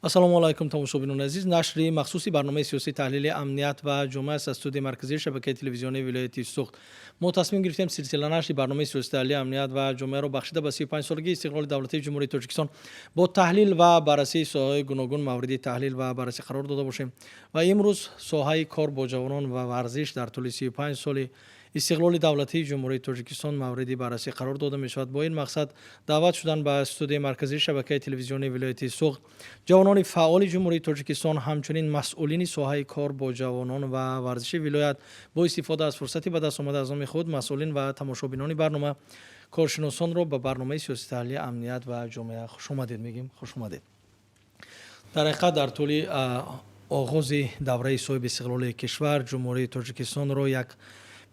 Ассалому алайкум, тамошобинони азиз. Нашри махсуси барномаи сиёсии таҳлили «Амният ва ҷомеа» аст аз студияи марказии шабакаи телевизионии вилояти Суғд. Мо тасмим гирифтем силсила нашри барномаи сиёсии таҳлили «Амният ва ҷомеаро» бахшида ба 35-солагии истиқлоли давлатии Ҷумҳурии Тоҷикистон бо таҳлил ва баррасии соҳаҳои гуногун мавриди таҳлил ва баррасӣ қарор дода бошем. Ва имрӯз соҳаи кор бо ҷавонон ва варзиш дар тӯли 35 соли истиқлоли давлатии Ҷумҳурии Тоҷикистон мавриди баррасӣ қарор дода мешавад. Бо ин мақсад даъват шуданд ба студияи марказии шабакаи телевизионии вилояти Суғд ҷавонони фаъоли Ҷумҳурии Тоҷикистон, ҳамчунин масъулини соҳаи кор бо ҷавонон ва варзиши вилоят. Бо истифода аз фурсати ба даст омада, аз номи худ, масъулин ва тамошобинони барнома коршиносонро ба барномаи сиёсии таҳлили «Амният ва ҷомеа» хушомадед мегӯем. Хушомадед. Дар ҳақиқат, дар тӯли оғози давраи соҳиби истиқлолии кишвар Ҷумҳурии Тоҷикистонро як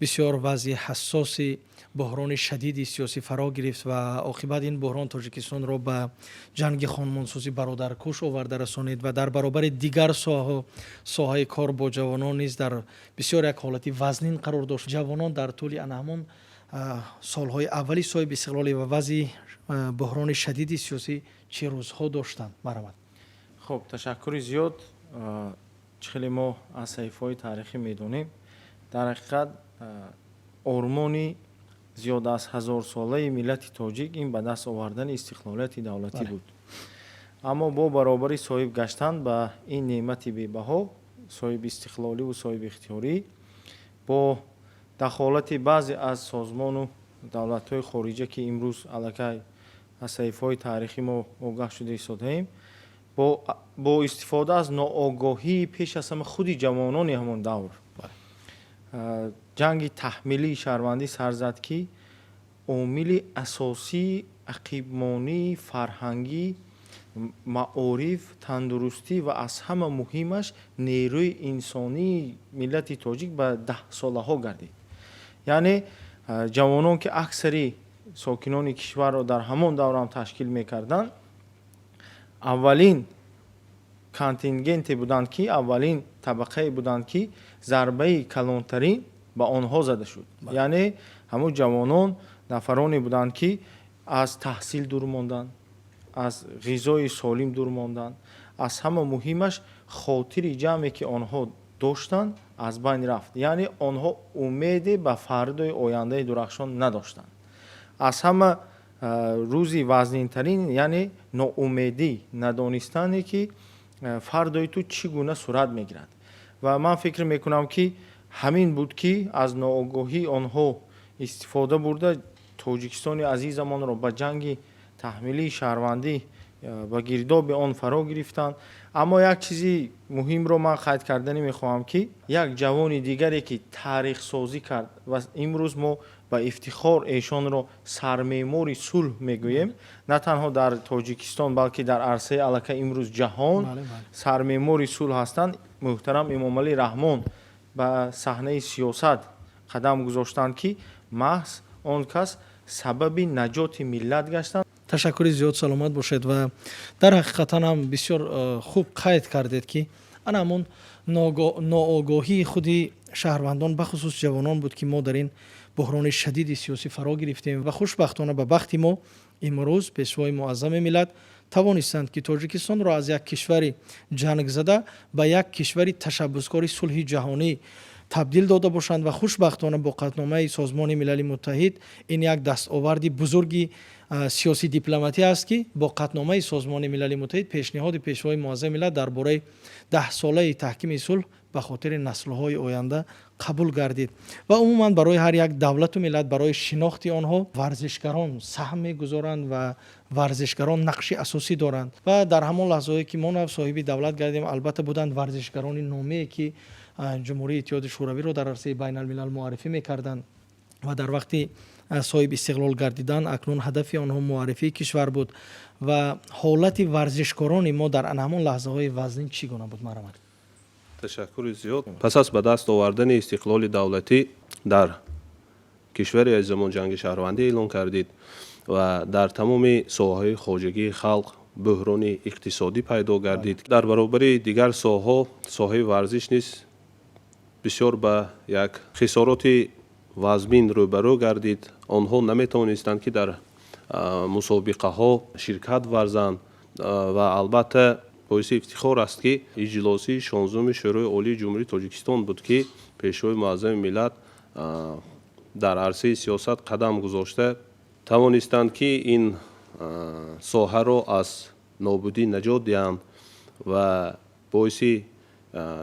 бисёр вазъи ҳассоси буҳрони шадиди сиёсӣ фаро гирифт ва оқибат ин буҳрон Тоҷикистонро ба ҷанги хонмонсӯзи бародаркуш оварда расонид. Ва дар баробари дигар соҳаҳо соҳаи кор бо ҷавонон низ дар бисёр як ҳолати вазнин қарор дошт. Ҷавонон дар тӯли ана ҳамон солҳои аввали соҳиби истиқлолӣ ва вазъи буҳрони шадиди сиёсӣ чӣ рӯзҳо доштанд? Марҳамат. Хуб, ташаккури зиёд. Чӣ хеле мо аз саҳифаҳои таърихӣ медонем, дар ҳақиқат ормони зиёда аз ҳазорсолаи миллати тоҷик ин ба даст овардани истиқлолияти давлатӣ буд. Аммо бо баробари соҳиб гаштан ба ин неъмати бебаҳо, соҳиби истиқлоливу соҳиби ихтиёрӣ, бо дахолати баъзе аз созмону давлатҳои хориҷа, ки имрӯз аллакай аз саҳифаҳои таърихӣ мо огаҳ шуда истодаем, бо истифода аз ноогоҳии пеш аз ҳама худи ҷавонони ҳамон давр, ҷанги таҳмилии шаҳрвандӣ сар зад, ки омили асосии ақибмонии фарҳангӣ, маориф, тандурустӣ ва аз ҳама муҳимаш нерӯи инсонии миллати тоҷик ба даҳсолаҳо гардид. Яъне ҷавонон, ки аксари сокинони кишварро дар ҳамон даврам ташкил мекарданд, аввалин контингенте буданд, ки аввалин табақае буданд, ки зарбаи калонтарин ба онҳо зада шуд. Яъне ҳамун ҷавонон нафароне буданд, ки аз таҳсил дур монданд, аз ғизои солим дур монданд, аз ҳама муҳимаш хотири ҷамъе, ки онҳо доштанд, аз байн рафт. Яъне онҳо умеде ба фардои ояндаи дурахшон надоштанд. Аз ҳама рӯзи вазнинтарин, яъне ноумедӣ, надонистане, ки фардои ту чӣ гуна сурат мегирад. Ва ман фикр мекунам, ки ҳамин буд, ки аз ноогоҳии онҳо истифода бурда, Тоҷикистони азизамонро ба ҷанги таҳмилии шаҳрвандӣ, ба гирдоби он фаро гирифтанд. Аммо як чизи муҳимро ман қайд карданӣ мехоҳам, ки як ҷавони дигаре, ки таърихсозӣ кард ва имрӯз мо ба ифтихор эшонро сармеъмори сулҳ мегӯем, на танҳо дар Тоҷикистон, балки дар арсаи аллакай имрӯз ҷаҳон сармеъмори сулҳ ҳастанд, муҳтарам Эмомалӣ Раҳмон ба саҳнаи сиёсат қадам гузоштанд, ки маҳз он кас сабаби наҷоти миллат гаштанд. Ташаккури зиёд, саломат бошед. Ва дар ҳақиқатан ҳам бисёр хуб қайд кардед, ки ана ҳамон ноогоҳии худи шаҳрвандон, бахусус ҷавонон буд, ки мо дар ин буҳрони шадиди сиёсӣ фаро гирифтем. Ва хушбахтона, ба бахти мо, имрӯз Пешвои муаззами миллат тавонистанд, ки Тоҷикистонро аз як кишвари ҷангзада ба як кишвари ташаббускори сулҳи ҷаҳонӣ табдил дода бошанд. Ва хушбахтона, бо қатъномаи Созмони Милали Муттаҳид, ин як дастоварди бузурги сиёсӣ дипломатӣ аст, ки бо қатъномаи Созмони Милали Муттаҳид пешниҳоди Пешвои муаззами миллат дар бораи даҳсолаи таҳкими сулҳ ба хотири наслҳои оянда қабул гардид. Ва умуман барои ҳар як давлату миллат, барои шинохти онҳо варзишгарон саҳм мегузоранд ва варзишгарон нақши асосӣ доранд. Ва дар ҳамон лаҳзаҳое, ки мо нав соҳиби давлат гардем, албатта, буданд варзишгарони номие, ки Ҷумҳурии Иттиҳоди Шӯравиро дар арсаи байналмилал муаррифӣ мекарданд. Ва дар вақти соҳиб истиқлол гардидан акнун ҳадафи онҳо муаррифии кишвар буд. Ва ҳолати варзишкорони мо дар ана ҳамон лаҳзаҳои вазнин чӣ гуна буд? Марҳамат. Ташаккури зиёд. Пас аз ба даст овардани истиқлоли давлатӣ дар кишвари азизамон ҷанги шаҳрвандӣ эълон кардид ва дар тамоми соҳаҳои хоҷагии халқ буҳрони иқтисодӣ пайдо гардид. Дар баробари дигар соҳаҳо соҳаи варзиш низ бисёр ба як хисороти вазмин рӯбарӯ гардид. Онҳо наметавонистанд, ки дар мусобиқаҳо ширкат варзанд ва албатта Боиси ифтихор аст, ки иҷлосии 16-уми Шӯрои Олии Ҷумҳурии Тоҷикистон буд, ки Пешвои Муаззами миллат дар арсаи сиёсат қадам гузошта тавонистанд, ки ин соҳаро аз нобудӣ наҷот диҳанд. Ва боиси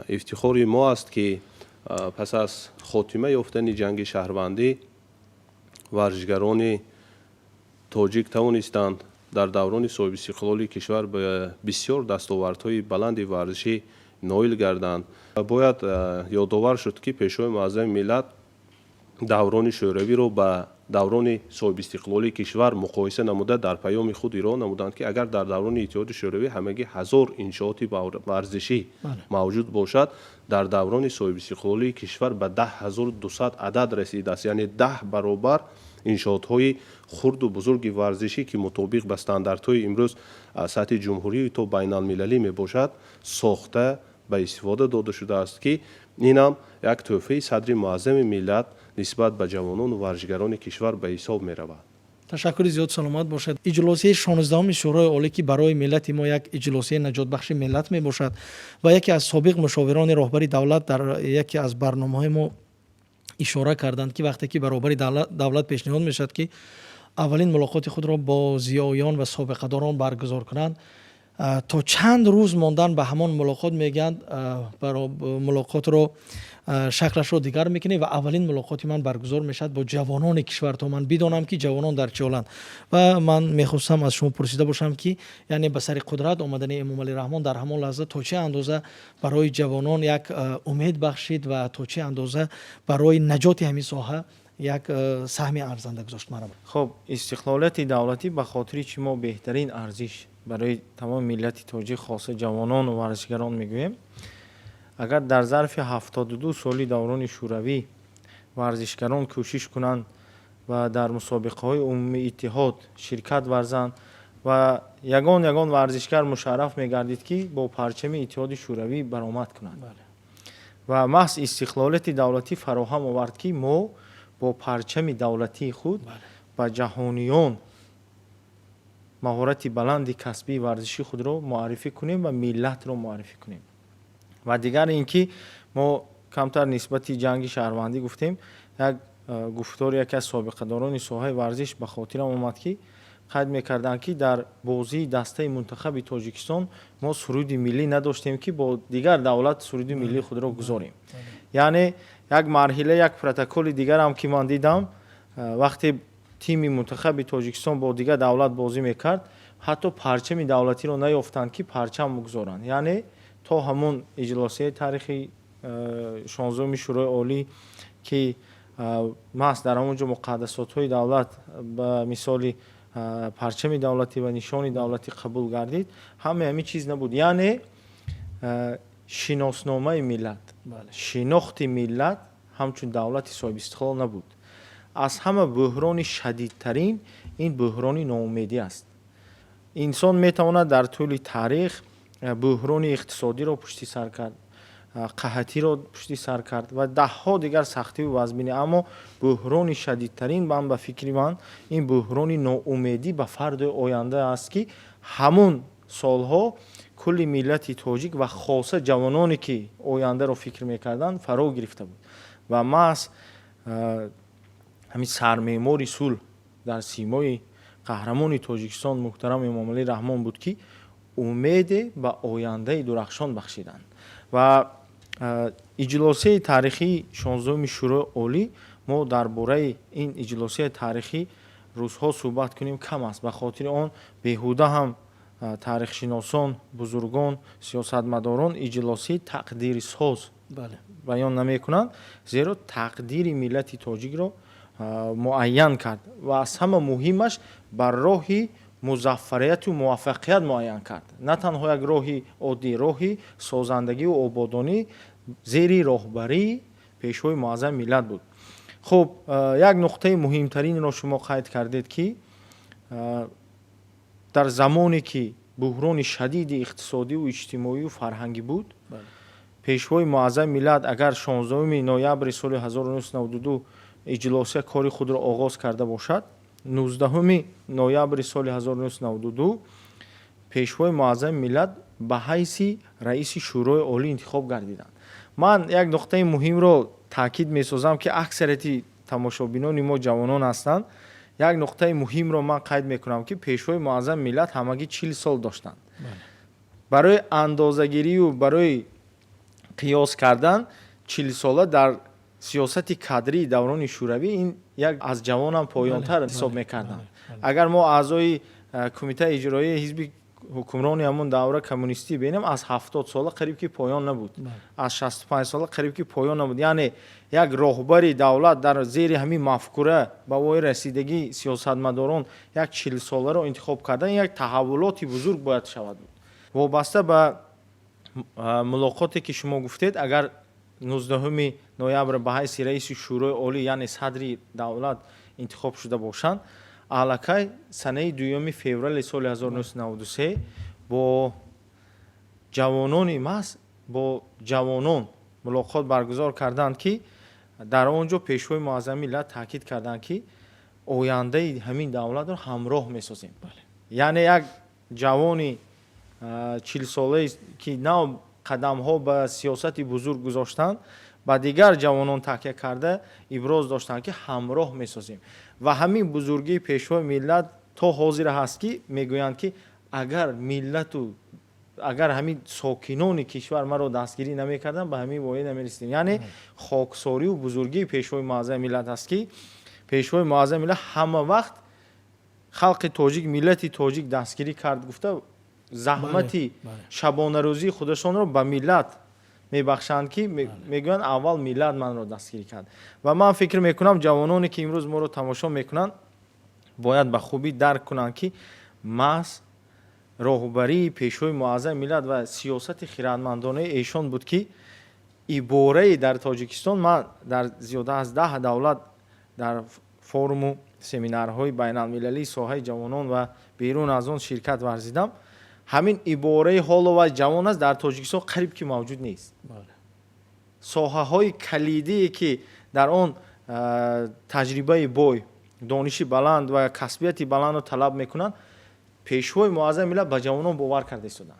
ифтихори мо аст, ки пас аз хотима ёфтани ҷанги шаҳрвандӣ варзишгарони тоҷик тавонистанд дар даврони соҳибистиқлоли кишвар ба бисёр дастовардҳои баланди варзишӣ ноил гарданд. Бояд ёдовар шуд, ки Пешвои Муаззами миллат даврони шӯравиро ба даврони соҳибистиқлолии кишвар муқоиса намуда, дар паёми худ ироа намуданд, ки агар дар даврони Иттиҳоди Шӯравӣ ҳамагӣ 1000 иншооти варзишӣ мавҷуд бошад, дар даврони соҳибистиқлолии кишвар ба 10 200 адад расидааст, яъне 10 баробар иншоотҳои хурду бузурги варзишӣ, ки мутобиқ ба стандартҳои имрӯз сатҳи ҷумҳурӣ то байналмилалӣ мебошад, сохта ба истифода дода шудааст, ки инам як тӯҳфаи Садри Муаззами миллат нисбат ба ҷавонону варзишгарони кишвар ба ҳисоб меравад. Ташаккури зиёд, саломат бошад. Иҷлосияи 16-уми Шӯрои Олӣ, ки барои миллати мо як иҷлосияи наҷотбахши миллат мебошад, ва яке аз собиқ мушовирони роҳбари давлат дар яке аз барномаҳои мо ишора карданд, ки вақте ки ба роҳбари давлат пешниҳод мешавад, ки аввалин мулоқоти худро бо зиёён ва собиқадорон баргузор кунанд, то чанд рӯз мондан ба ҳамон мулоқот мегӯянд, мулоқотро шаклашро дигар мекунем ва аввалин мулоқоти ман баргузор мешавад бо ҷавонони кишвар, то ман бидонам, ки ҷавонон дар чӣ ҳоланд. Ва ман мехостам аз шумо пурсида бошам, ки яъне ба сари қудрат омадани Эмомалӣ Раҳмон дар ҳамон лаҳза то чӣ андоза барои ҷавонон як умед бахшид ва то чӣ андоза барои наҷоти ҳамин соҳа як саҳми арзанда гузошт маро. Хуб, истиқлолияти давлатӣ ба хотири чӣ мо беҳтарин арзиш барои тамоми миллати тоҷик, хоса ҷавонону варзишгарон мегӯем? Агар дар зарфи 72 соли даврони шӯравӣ варзишгарон кӯшиш кунанд ва дар мусобиқаҳои умумии иттиҳод ширкат варзанд ва ягон ягон варзишгар мушарраф мегардид, ки бо парчами Иттиҳоди Шӯравӣ баромад кунад, ва маҳз истиқлолияти давлатӣ фароҳам овард, ки мо бо парчами давлатии худ ба ҷаҳониён маҳорати баланди касбии варзишии худро муаррифӣ кунем ва миллатро муаррифӣ кунем. Ва дигар ин ки мо камтар нисбати ҷанги шаҳрвандӣ гуфтем, як гуфтори яке аз собиқадорони соҳаи варзиш ба хотирам омад, ки қайд мекарданд, ки дар бозии дастаи мунтахаби Тоҷикистон мо суруди миллӣ надоштем, ки бо дигар давлат суруди миллии худро гузорем. Яъне як марҳила, як протоколи дигарам, ки ман дидам, вақте тими мунтахаби Тоҷикистон бо дигар давлат бозӣ мекард, ҳатто парчами давлатиро наёфтанд, ки парчам бигузоранд. Яъне то ҳамон иҷлосияи таърихи 16-уми Шӯрои Олӣ, ки маҳз дар ҳамон ҷо муқаддасотҳои давлат ба мисоли парчами давлатӣ ва нишони давлатӣ қабул гардид, ҳамаи ҳамин чиз набуд. Яъне шиносномаи миллат, шинохти миллат ҳамчун давлати соҳибистиқлол набуд. Аз ҳама бӯҳрони шадидтарин ин бӯҳрони ноумедӣ аст. Инсон метавонад дар тӯли таърих бӯҳрони иқтисодиро пушти сар кард, қаҳатиро пушти сар кард ва даҳҳо дигар сахтиву вазминӣ, аммо бӯҳрони шадидтарин, ман ба фикри ман, ин бӯҳрони ноумедӣ ба фардои оянда аст, ки ҳамун солҳо кулли миллати тоҷик ва хоса ҷавононе, ки ояндаро фикр мекарданд, фаро гирифта буд. Ва маҳз ҳамин сармеъмори сулҳ дар симои қаҳрамони Тоҷикистон муҳтарам Эмомалӣ Раҳмон буд, ки умеде ба ояндаи дурахшон бахшиданд. Ва иҷлосияи таърихии 16-уми Шӯрои Олӣ, мо дар бораи ин иҷлосияи таърихӣ рӯзҳо суҳбат кунем, кам аст. Ба хотири он беҳуда ҳам таърихшиносон, бузургон, сиёсатмадорон иҷлосияи тақдирсоз баён намекунанд, зеро тақдири миллати тоҷикро муайян кард ва аз ҳама муҳимаш бар роҳи музаффарияту муваффақият муайян кард. На танҳо як роҳи оддӣ, роҳи созандагиву ободонӣ зери роҳбарии Пешвои Муаззами миллат буд. Хуб, як нуқтаи муҳимтаринро шумо қайд кардед, ки дар замоне ки буҳрони шадиди иқтисодиву иҷтимоию фарҳангӣ буд, Пешвои Муаззами миллат агар 16 ноябри соли 1992 иҷлосия кори худро оғоз карда бошад, 19 ноябри соли 1992 Пешвои Муаззами миллат Ба ҳайси раиси Шӯрои Олӣ интихоб гардиданд. Ман як нуқтаи муҳимро таъкид месозам, ки аксарияти тамошобинони мо ҷавонон ҳастанд. Як нуқтаи муҳимро ман қайд мекунам, ки Пешвои Муаззами миллат ҳамагӣ 40 сол доштанд. Барои андозагирию барои қиёс кардан, 40сола дар сиёсати кадрии даврони шӯравӣ ин як аз ҷавонам поёнтар ҳисоб мекарданд. Агар мо аъзои кумитаи иҷроияи ҳизби ҳукмрони ҳамон давра, коммунистӣ, бинем, аз 70 сола қариб ки поён набуд, аз 65 сола қариб ки поён набуд. Яъне як роҳбари давлат дар зери ҳамин мафкура ба воя расидагӣ сиёсатмадорон як 40соларо интихоб кардан як таҳаввулоти бузург бояд шавад. Вобаста ба мулоқоте, ки шумо гуфтед, агар 19 ноябр ба ҳайси раиси Шӯрои Олӣ, яъне садри давлат интихоб шуда бошанд, аллакай санаи 2 феврали соли 1993 бо ҷавонони маҳз бо ҷавонон мулоқот баргузор карданд, ки дар он ҷо Пешвои Муаззами миллат таъкид карданд, ки ояндаи ҳамин давлатро ҳамроҳ месозем. Яъне як ҷавони 40солае, ки нав қадамҳо ба сиёсати бузург гузоштанд, ба дигар ҷавонон такя карда иброз доштанд, ки ҳамроҳ месозем. Ва ҳамин бузургии Пешвои миллат то ҳозир ҳаст, ки мегӯянд, ки агар миллату агар ҳамин сокинони кишвар маро дастгирӣ намекарданд, ба ҳамин воя намерасидем. Яъне хоксорию бузургии Пешвои Муаззами миллат аст, ки Пешвои Муаззами миллат ҳама вақт халқи тоҷик, миллати тоҷик дастгирӣ кард гуфта, заҳмати шабонарӯзии худашонро ба миллат мебахшанд, ки мегӯянд, аввал миллат манро дастгирӣ кард. Ва ман фикр мекунам, ҷавононе, ки имрӯз моро тамошо мекунанд, бояд ба хубӣ дарк кунанд, ки маҳз роҳбарии Пешвои Муаззами миллат ва сиёсати хирадмандонаи эшон буд, ки иборае дар Тоҷикистон, ман дар зиёда аз 10 давлат дар форуму семинарҳои байналмилалии соҳаи ҷавонон ва берун аз он ширкат варзидам, ҳамин ибораи «ҳоло вай ҷавон аст» дар Тоҷикистон қариб ки мавҷуд нест. Соҳаҳои калидие, ки дар он таҷрибаи бой, дониши баланд ва касбияти баландро талаб мекунанд, Пешвои Муаззами миллат ба ҷавонон бовар карда истоданд.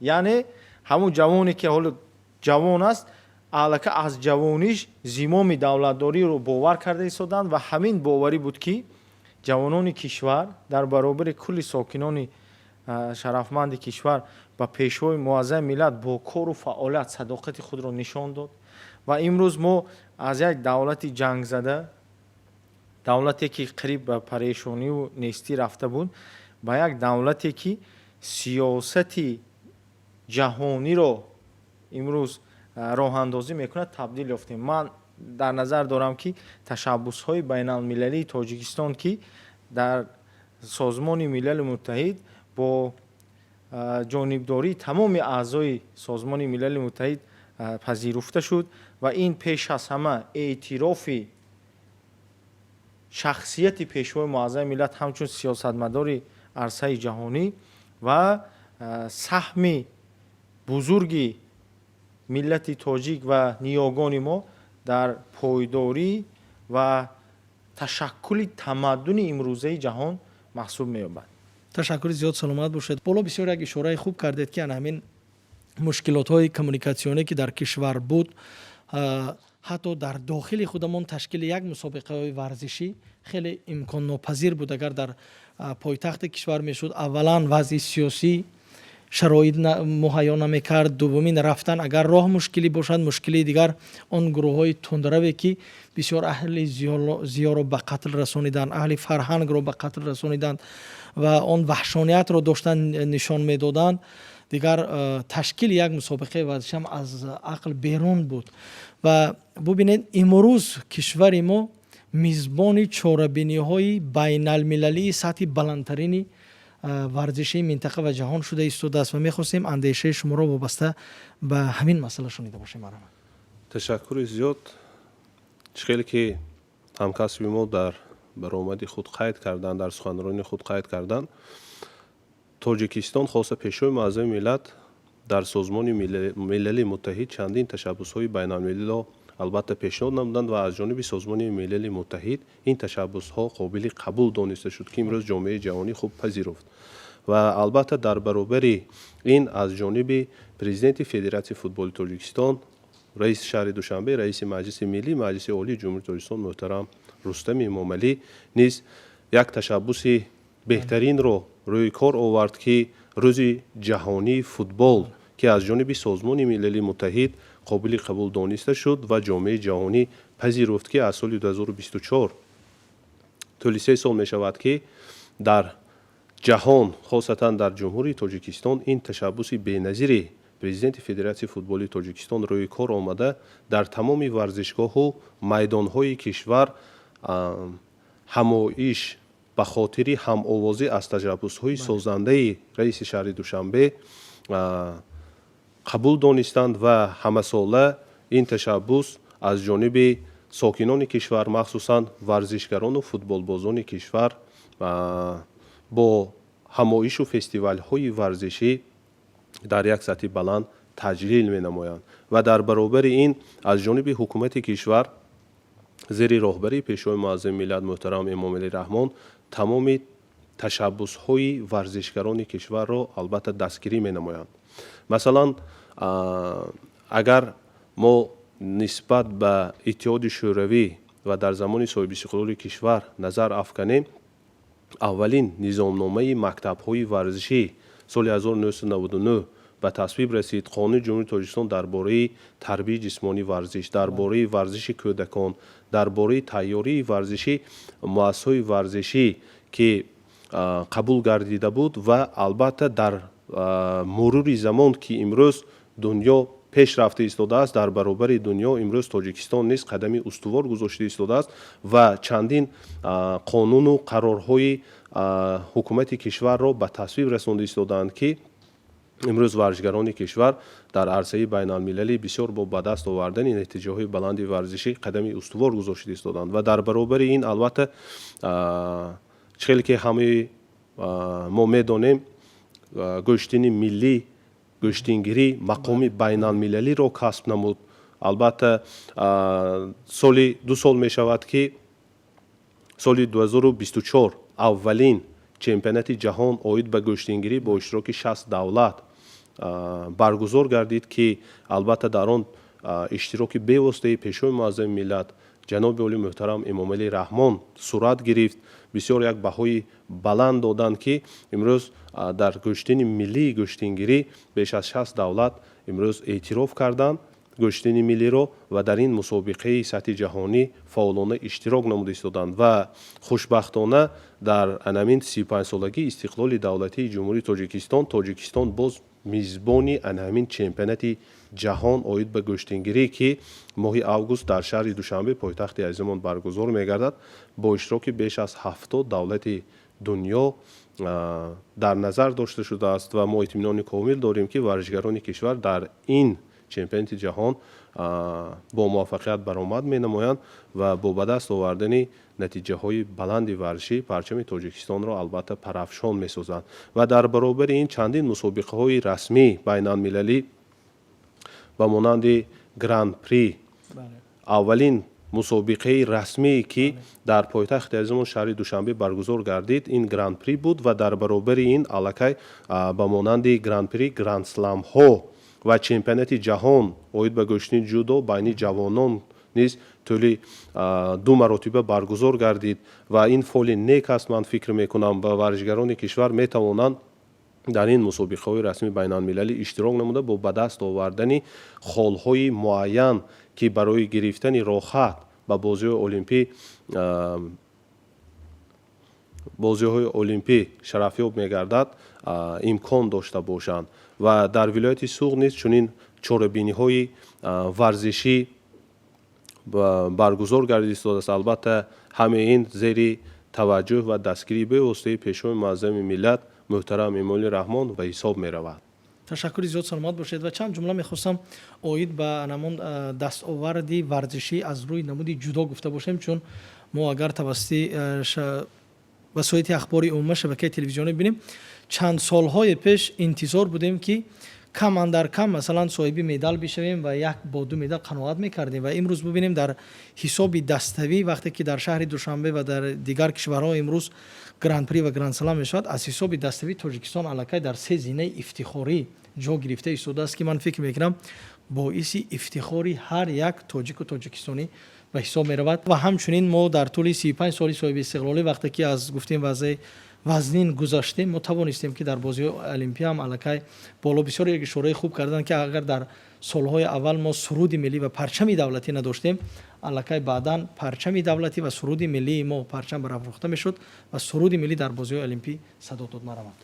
Яъне ҳамун ҷавоне, ки ҳоло ҷавон аст, аллака аз ҷавониш зимоми давлатдориро бовар карда истоданд. Ва ҳамин боварӣ буд, ки ҷавонони кишвар дар баробари кулли сокинони шарафманди кишвар ба Пешвои Муаззами миллат бо кору фаъолият садоқати худро нишон дод. Ва имрӯз мо аз як давлати ҷангзада, давлате, ки қариб ба парешониву нестӣ рафта буд, ба як давлате, ки сиёсати ҷаҳониро имрӯз роҳандозӣ мекунад, табдил ёфтем. Ман дар назар дорам, ки ташаббусҳои байналмилалии Тоҷикистон, ки дар Созмони Милали Муттаҳид бо ҷонибдории тамоми аъзои Созмони Милали Муттаҳид пазируфта шуд ва ин пеш аз ҳама эътирофи шахсияти Пешвои Муаззами миллат ҳамчун сиёсатмадори арсаи ҷаҳонӣ ва саҳми бузурги миллати тоҷик ва ниёгони мо дар пойдорӣ ва ташаккули тамаддуни имрӯзаи ҷаҳон маҳсуб меёбад. Ташаккури зиёд, саломат бошед. Боло бисёр як ишораи хуб кардед, ки ана ҳамин мушкилотҳои коммуникатсионе, ки дар кишвар буд, ҳатто дар дохили худамон ташкили як мусобиқаҳои варзишӣ хеле имконнопазир буд. Агар дар пойтахти кишвар мешуд, аввалан вазъи сиёсӣ шароит муҳайё намекард, дуввумин рафтан агар роҳ мушкилӣ бошад, мушкилии дигар он гурӯҳҳои тундраве, ки бисёр аҳли зиёро ба қатл расониданд, аҳли фарҳангро ба қатл расониданд ва он ваҳшониятро доштан нишон медоданд. Дигар ташкили як мусобиқаи варзишиам аз ақл берун буд. Ва бубинед, имрӯз кишвари мо мизбони чорабиниҳои байналмилалии сатҳи баландтарини варзишии минтақа ва ҷаҳон шуда истодааст ва мехостем андешаи шуморо вобаста ба ҳамин масъала шунида бошем. Марҳамат. Ташаккури зиёд. Чӣ хеле ки ҳамкасби мо дар баромади худ қайд карданд, дар суханронии худ қайд карданд, Тоҷикистон, хоса Пешвои Муаззами миллат, дар Созмони Милали Муттаҳид чандин ташаббусҳои байналмилалиро албатта пешниҳод намуданд ва аз ҷониби Созмони Милали Муттаҳид ин ташаббусҳо қобили қабул дониста шуд, ки имрӯз ҷомеаи ҷаҳонӣ хуб пазируфт. Ва албатта, дар баробари ин аз ҷониби Президенти Федератсияи футболи Тоҷикистон, раиси шаҳри Душанбе, раиси Маҷлиси Миллӣ, Маҷлиси Олии Ҷумҳурии Тоҷикистон муҳтарам Рустами Эмомалӣ низ як ташаббуси беҳтаринро рӯи кор овард, ки Рӯзи ҷаҳонии футбол, ки аз ҷониби Созмони Милали Муттаҳид қобили қабул дониста шуд ва ҷомеаи ҷаҳонӣ пазируфт, ки аз соли 2024, тӯли 3 сол мешавад, ки дар ҷаҳон, хосатан дар Ҷумҳурии Тоҷикистон, ин ташаббуси беназири Президенти Федератсияи футболи Тоҷикистон рӯи кор омада, дар тамоми варзишгоҳу майдонҳои кишвар ҳамоиш ба хотири ҳамовозӣ аз ташаббусҳои созандаи раиси шаҳри Душанбе қабул донистанд ва ҳамасола ин ташаббус аз ҷониби сокинони кишвар, махсусан варзишгарону футболбозони кишвар, бо ҳамоишу фестивалҳои варзишӣ дар як сатҳи баланд таҷлил менамоянд. Ва дар баробари ин аз ҷониби ҳукумати кишвар зери роҳбарии Пешвои муаззами миллат муҳтарам Эмомалӣ Раҳмон тамоми ташаббусҳои варзишгарони кишварро албатта дастгирӣ менамоянд. Масалан, агар мо нисбат ба Иттиҳоди Шӯравӣ ва дар замони соҳибистиқлоли кишвар назар афканем, аввалин низомномаи мактабҳои варзишӣ соли 1999 ба тасвиб расид. Қонуни Ҷумҳурии Тоҷикистон дар бораи тарбияи ҷисмонӣ, варзиш, дар бораи варзиши кӯдакон, дар бораи тайёрии варзишӣ, муассисаҳои варзишӣ, ки қабул гардида буд. Ва албатта, дар мурури замон, ки имрӯз дунё пеш рафта истодааст, дар баробари дунё имрӯз Тоҷикистон низ қадами устувор гузошта истодааст ва чандин қонуну қарорҳои ҳукумати кишварро ба тасвиб расонда истодаанд, ки имрӯз варзишгарони кишвар дар арсаи байналмилалӣ бисёр бо ба даст овардани натиҷаҳои баланди варзишӣ қадами устувор гузошта истодаанд. Ва дар баробари ин, албатта, чӣ хеле ки ҳамаи мо медонем, гӯштини миллӣ, гӯштингирӣ мақоми байналмилалиро касб намуд. Албатта, соли 2 сол мешавад, ки соли 2024 аввалин чемпионати ҷаҳон оид ба гӯштингирӣ бо иштироки 60 давлат баргузор гардид, ки албатта дар он иштироки бевоситаи Пешвои муаззами миллат ҷаноби олӣ муҳтарам Эмомалӣ Раҳмон сурат гирифт. Бисёр як баҳои баланд доданд, ки имрӯз дар гӯштини миллии гӯштингирӣ беш аз 60 давлат имрӯз эътироф карданд гӯштини миллиро ва дар ин мусобиқаи сатҳи ҷаҳонӣ фаъолона иштирок намуда истоданд. Ва хушбахтона, дар анамин 35-солагии истиқлоли давлатии Ҷумҳурии Тоҷикистон Тоҷикистон боз мизбони анҳамин чемпионати ҷаҳон оид ба гӯштингирӣ, ки моҳи август дар шаҳри Душанбе, пойтахти азизамон, баргузор мегардад, бо иштироки беш аз 70 давлати дунё дар назар дошта шудааст. Ва мо итминони комил дорем, ки варзишгарони кишвар дар ин чемпионати ҷаҳон бо муваффақият баромад менамоянд ва бо ба даст овардани натиҷаҳои баланди варзишӣ парчами Тоҷикистонро албатта парафшон месозанд. Ва дар баробари ин чандин мусобиқаҳои расмӣ байналмилалӣ ба монанди Гран-при, аввалин мусобиқаи расмие, ки дар пойтахти азизамон шаҳри Душанбе баргузор гардид, ин Гран-при буд. Ва дар баробари ин аллакай ба монанди Гран-при, Гранд-сламҳо ва чемпионати ҷаҳон оид ба гӯштини ҷудо байни ҷавонон низ тӯли ду маротиба баргузор гардид. Ва ин фоли нек аст, ман фикр мекунам, ва варзишгарони кишвар метавонанд дар ин мусобиқаҳои расмии байналмилалӣ иштирок намуда, бо ба даст овардани холҳои муайян, ки барои гирифтани роҳхат ба бозиҳои олимпӣ шарафёб мегардад, имкон дошта бошанд. Ва дар вилояти Суғд низ чунин чорабиниҳои варзишӣ баргузор гардида истодааст. Албатта, ҳамаи ин зери таваҷҷӯҳ ва дастгирии бевоситаи Пешвои муаззами миллат муҳтарам Эмомалӣ Раҳмон ба ҳисоб меравад. Ташаккури зиёд, саломат бошед. Ва чанд ҷумла мехостам оид ба ҳамон дастоварди варзишӣ аз рӯи намуди ҷудо гуфта бошем, чун мо агар тавассути васоити ахбори умума, шабакаи телевизионӣ бинем, чанд солҳое пеш интизор будем, ки Кам андар кам, масалан, соҳиби медал бишавем ва як бо ду медал қаноат мекардем. Ва имрӯз бубинем, дар ҳисоби даставӣ, вақте ки дар шаҳри Душанбе ва дар дигар кишварҳо имрӯз Гран-при ва Гранд-слам мешавад, аз ҳисоби даставӣ Тоҷикистон аллакай дар се зинаи ифтихорӣ ҷо гирифта истодааст, ки ман фикр мекунам, боиси ифтихори ҳар як тоҷику тоҷикистонӣ ба ҳисоб меравад. Ва ҳамчунин мо дар тӯли 35 соли соҳиби истиқлолӣ, вақте ки аз гуфтем вазъи вазнин гузаштем, мо тавонистем, ки дар бозиҳои Олимпия ҳам аллакай боло. Бисёр як ишораи хуб карданд, ки агар дар солҳои аввал мо суруди миллӣ ва парчами давлатӣ надоштем, аллакай баъдан парчами давлатӣ ва суруди миллии мо, парчам барафрохта мешуд ва суруди миллӣ дар бозиҳои олимпӣ садо дод мараванд.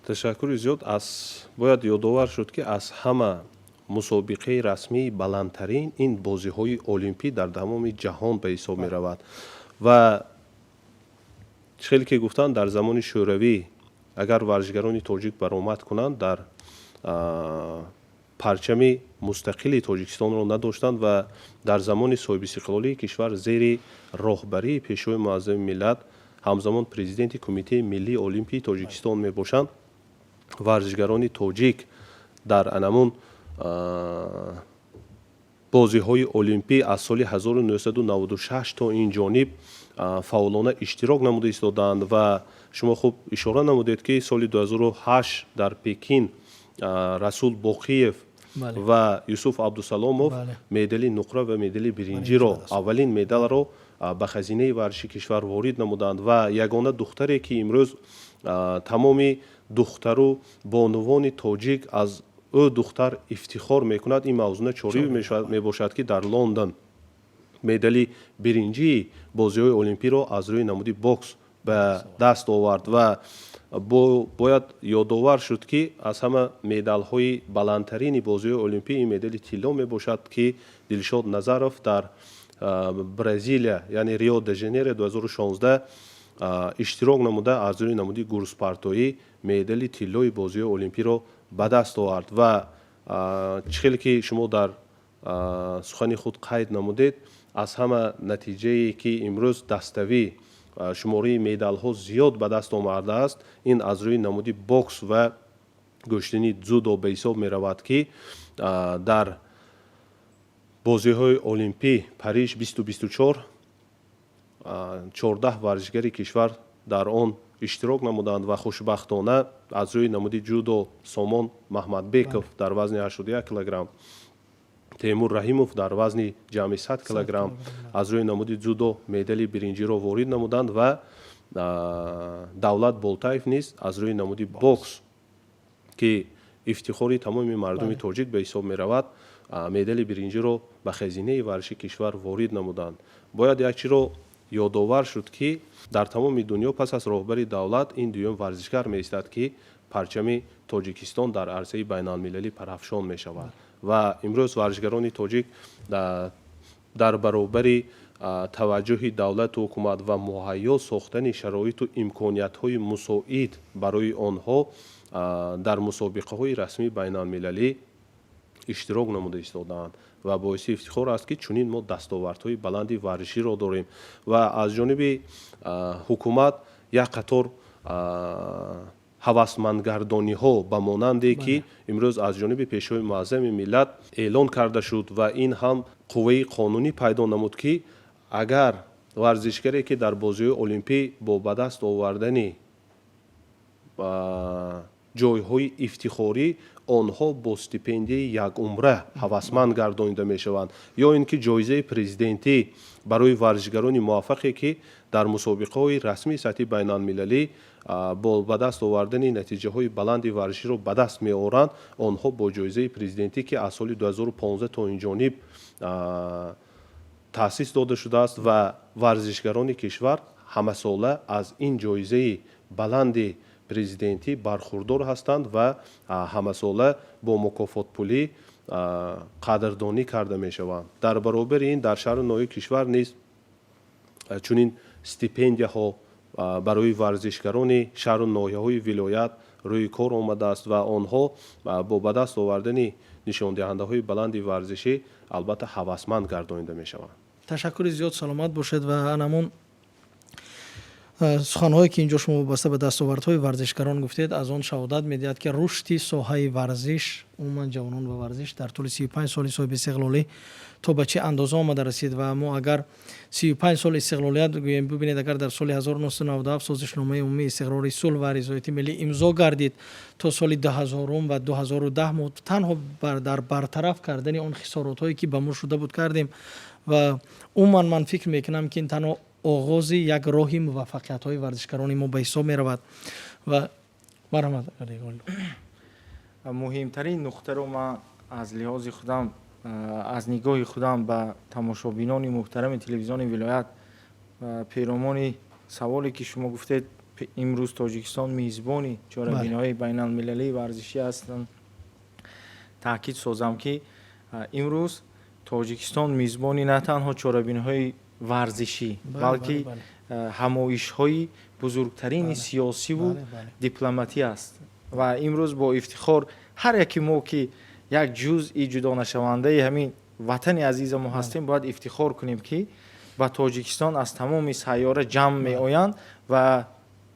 Ташаккури зиёд. Аз бояд ёдовар шуд, ки аз ҳама мусобиқаи расмии баландтарин ин бозиҳои олимпӣ дар тамоми ҷаҳон ба ҳисоб меравад. Ва хеле ки гуфтанд, дар замони Шӯравӣ агар варзишгарони тоҷик баромад кунанд, дар парчами мустақили Тоҷикистонро надоштанд. Ва дар замони соҳибистиқлолии кишвар, зери роҳбарии Пешвои муаззами миллат, ҳамзамон президенти Кумитаи миллии олимпии Тоҷикистон мебошанд, варзишгарони тоҷик дар анамун бозиҳои олимпӣ аз соли 1996 то ин ҷониб фаъолона иштирок намуда истодаанд. Ва шумо хуб ишора намудед, ки соли 2008 дар Пекин Расул Боқиев ва Юсуф Абдусаломов медали нуқра ва медали биринҷиро, аввалин медалро ба хазинаи варзиши кишвар ворид намуданд. Ва ягона духтаре, ки имрӯз тамоми духтару бонувони тоҷик аз ӯ духтар ифтихор мекунад, ин Мавзуна Чориев мебошад, ки дар Лондон медали биринҷии бозиҳои олимпиро аз рӯи намуди бокс ба даст овард. Ва бояд ёдовар шуд, ки аз ҳама медалҳои баландтарини бозиҳои олимпӣ ин медали тилло мебошад, ки Дилшод Назаров дар Бразилия, яъне Рио де Жанейро 2016 иштирок намуда, аз рӯи намуди гурзпартоӣ медали тиллои бозиҳои олимпиро ба даст овард. Ва чӣ хеле ки шумо дар сухани худ қайд намудед, аз ҳама натиҷае, ки имрӯз даставӣ шумораи медалҳо зиёд ба даст омадааст, ин аз рӯи намуди бокс ва гӯштини дзюдо ба ҳисоб меравад, ки дар бозиҳои олимпӣ Париж 2024 14 варзишгари кишвар дар он иштирок намуданд. Ва хушбахтона аз рӯи намуди ҷудо Сомон Маҳмадбеков дар вазни 81 килограмм, Темур Раҳимов дар вазни ҷамъи 100 килограмм аз рӯи намуди ҷудо медали биринҷиро ворид намуданд. Ва Давлат Болтаев низ аз рӯи намуди бокс, ки ифтихори тамоми мардуми тоҷик ба ҳисоб меравад, медали биринҷиро ба хазинаи варзиши кишвар ворид намуданд. Бояд як чиро ёдовар шуд, ки дар тамоми дунё пас аз роҳбари давлат ин дуюм варзишгар меистад, ки парчами Тоҷикистон дар арсаи байналмилалӣ парафшон мешавад. Ва имрӯз варзишгарони тоҷик дар баробари таваҷҷӯҳи давлату ҳукумат ва муҳайё сохтани шароиту имкониятҳои мусоид барои онҳо дар мусобиқаҳои расмии байналмилалӣ иштирок намуда истодаанд. Ва боиси ифтихор аст, ки чунин мо дастовардҳои баланди варзиширо дорем ва аз ҷониби ҳукумат як қатор ҳавасмандгардониҳо, ба монанде ки имрӯз аз ҷониби Пешвои муаззами миллат эълон карда шуд ва ин ҳам қувваи қонунӣ пайдо намуд, ки агар варзишгаре, ки дар бозиҳои олимпӣ бо ба даст овардани ҷойҳои ифтихорӣ, онҳо бо стипендияи якумра ҳавасманд гардонида мешаванд, ё ин ки ҷоизаи президентӣ барои варзишгарони муваффақе, ки дар мусобиқаҳои расмии сатҳи байналмилалӣ бо ба даст овардани натиҷаҳои баланди варзиширо ба даст меоранд, онҳо бо ҷоизаи президентӣ, ки аз соли 2015 то ин ҷониб таъсис дода шудааст ва варзишгарони кишвар ҳамасола аз ин ҷоизаи баланди президентӣ бархурдор ҳастанд ва ҳамасола бо мукофотпулӣ қадрдонӣ карда мешаванд. Дар баробари ин дар шаҳру ноҳияи кишвар низ чунин стипендияҳо барои варзишгарони шаҳру ноҳияҳои вилоят рӯи кор омадааст ва онҳо бо ба даст овардани нишондиҳандаҳои баланди варзишӣ албатта ҳавасманд гардонида мешаванд. Ташаккури зиёд, саломат бошед. Ва анамон Суханҳое, ки инҷо шумо вобаста ба дастовардҳои варзишгарон гуфтед, аз он шаҳодат медиҳад, ки рушди соҳаи варзиш, умуман ҷавонон ва варзиш дар тӯли 35 соли соҳиби истиқлолӣ то ба чӣ андоза омада расид. Ва мо агар 35 соли истиқлолият гӯем, бибинед, агар дар соли 1997 Созишномаи умумии истиқрори сулҳ ва ризояти миллӣ имзо гардид, то соли 2000 ва 2010 мо танҳо дар бартараф кардани он хисоротҳое, ки ба мо шуда буд, кардем. Ва умуман ман фикр мекунам, ки ин танҳо оғози як роҳи муваффақиятҳои варзишгарони мо ба ҳисоб меравад. Ва марҳамат. Муҳимтарин нуқтаро ман аз лиҳози худам, аз нигоҳи худам ба тамошобинони муҳтарами телевизиони вилоят, перомони саволе, ки шумо гуфтед, имрӯз Тоҷикистон мизбони чорабиниҳои байналмилалии варзишӣ ҳастанд, таъкид созам, ки имрӯз Тоҷикистон мизбони на танҳо чорабиниҳои варзишӣ, балки ҳамоишҳои бузургтарини сиёсиву дипломатӣ аст. Ва имрӯз бо ифтихор ҳар яке мо, ки як ҷузъи ҷудонашавандаи ҳамин ватани азиза мо ҳастем, бояд ифтихор кунем, ки ба Тоҷикистон аз тамоми сайёра ҷамъ меоянд ва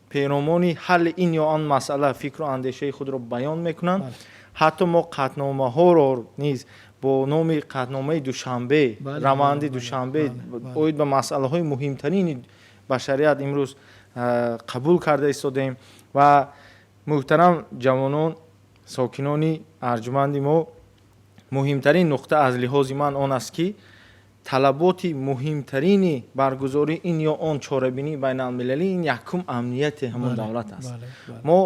перомони ҳалли ин ё он масъала фикру андешаи худро баён мекунанд. Ҳатто мо қатъномаҳоро низ бо номи қатъномаи Душанбе, раванди Душанбе оид ба масъалаҳои муҳимтарини башарият имрӯз қабул карда истодаем. Ва муҳтарам ҷавонон, сокинони арҷманди мо, муҳимтарин нуқта аз лиҳози ман он аст, ки талаботи муҳимтарини баргузории ин ё он чорабинии байналмилалӣ ин якум амнияти ҳамон давлат аст. Мо